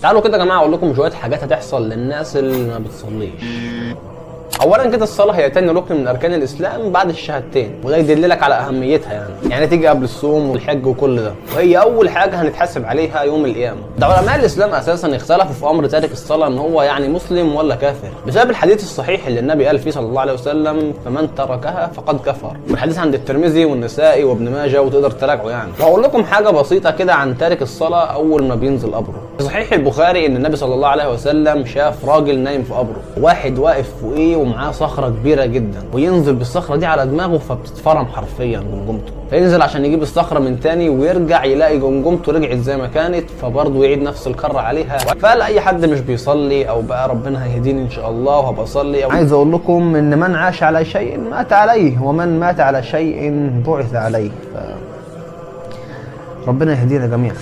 تعالوا كده يا جماعة اقول لكم شوية حاجات هتحصل للناس اللي ما بتصليش. اولا كده الصلاة هي تاني ركن من اركان الاسلام بعد الشهادتين، وده يدللك على اهميتها، يعني تيجي قبل الصوم والحج وكل ده، وهي اول حاجة هنتحاسب عليها يوم القيامة. ده علماء الاسلام اساسا اختلفوا في امر تارك الصلاة ان هو يعني مسلم ولا كافر، بسبب الحديث الصحيح اللي النبي قال فيه صلى الله عليه وسلم: فمن تركها فقد كفر. والحديث عند الترمذي والنسائي وابن ماجه، وتقدر تراجعه يعني. وهقول لكم حاجة بسيطة كده عن تارك الصلاة اول ما بينزل قبره. في صحيح البخاري ان النبي صلى الله عليه وسلم شاف راجل نايم في قبره، واحد واقف فوقيه ومعاه صخرة كبيرة جدا، وينزل بالصخره دي على دماغه فبتتفرم حرفيا جمجمته. فينزل عشان يجيب الصخرة من تاني ويرجع يلاقي جمجمته رجعت زي ما كانت، فبرضه يعيد نفس الكره عليها. فقال اي حد مش بيصلي او بقى ربنا هيهديني ان شاء الله وهبقى اصلي. عايز اقول لكم ان من عاش على شيء مات عليه، ومن مات على شيء بعث عليه. ربنا يهدينا جميعا.